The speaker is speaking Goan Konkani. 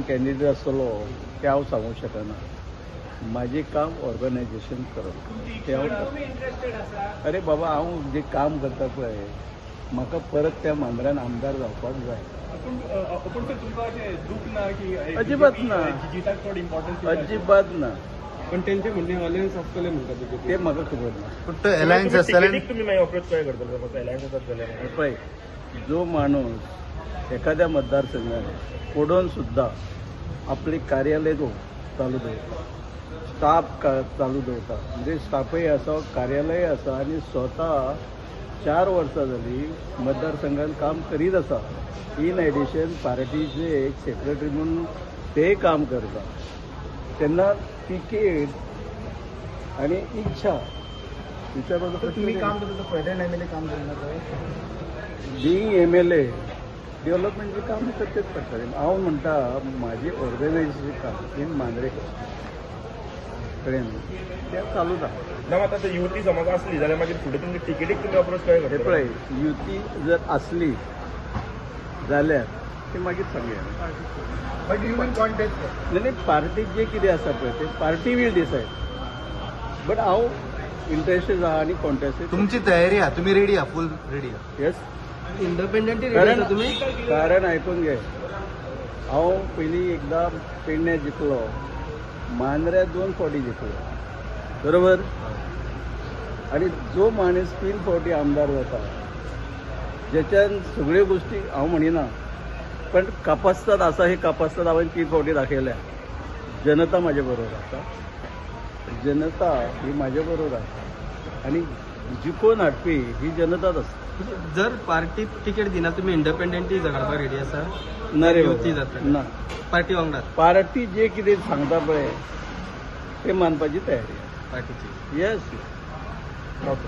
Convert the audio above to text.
कॅन्डिडेट आसतलो तें हांव सांगूंक शकना. म्हाजें काम ऑर्गनायजेशन करप तें हांव करता. अरे बाबा, हांव जें काम करता पळय, म्हाका परत त्या मांद्र्यान आमदार जावपाक जाय. पूण पूण सर, तुमकां अशें दूख ना की अजिबात ना. जिताक चड इम्पॉर्टन्स? अजिबात ना. पण तेंचे म्हणणे अलायन्स आसतले म्हणटा ते बीजेपी. म्हाका खबर ना. पण तो अलायन्स आसतले. तुम्ही मागीर अप्रोच कशें करतले समज अलायन्स आसत जाल्यार? हे पळय, जो माणूस एखाद्या मतदारसंघात पडून सुद्दां आपले कार्यालय जो चालू दवरता, स्टाफ चालू दवरता, म्हणजे स्टाफय आसा, कार्यालय आसा आनी स्वता 4 वर्सां जाली मतदारसंघात काम करीत आसा, इन एडिशन पार्टीचे एक सेक्रेटरी म्हणून ते काम करता, तेन्ना तिकेट आनी इच्छा विचारपाचो प्रश्न तुम्ही नाही. काम करता, प्रेझेंट एमएलए काम करणार. बिईंग एमएलए डेव्हलपमेंटचे काम करचेच पडटलें. हांव म्हणटा, म्हाजें ऑर्गनायजेशन काम इन मांद्रे कळ्ळें न्हू, तें चालूच आसा. ना, मात आतां युती समज आसली जाल्यार मागीर फुडें तुमची टिकेटीक तुमी अप्रोच कशें हे करतले? पळय, युती जर आसली जाल्यार ती मागीर सांगया. But you will contest? नाही नाही, पार्टीक जे कितें आसा पळय ते पार्टी वील डिसायड, बट हांव इंट्रस्टेड आहा आनी कॉन्टेस्टेड. तुमची तयारी आहा? तुम्ही रेडी आहा, फुल रेडी आहा? येस. इंडिपेंडंटली रेडी कारण आसा तुम्ही? कारण आयकून घे, हांव पयलीं एकदां पेडण्यां जिखलो, मांद्र्या दोन फावटी जिखलो, बरोबर? आनी जो माणूस तीन फावटी आमदार जाता, ज्याच्यान सगळ्यो गोश्टी हांव म्हणिना, पण कापास्ताद आसा, हे कापास्ताद हांवें तीन फावटी दाखयल्या. जनता म्हाजे बरोबर आसा, जनता ही म्हाजे बरोबर आसा आनी जिखोवन हाडपी ही जनताच आसता. जर पार्टी तिकेट दिना, तुम्ही इंडिपेंडंटली झगडपाक रेडी आसा? ना रे युती बाबा, जाता. ना. पार्टी वांगडा. पार्टी जे कितें सांगता पळय ते मानपाची तयारी. पार्टीची. येस. ओके.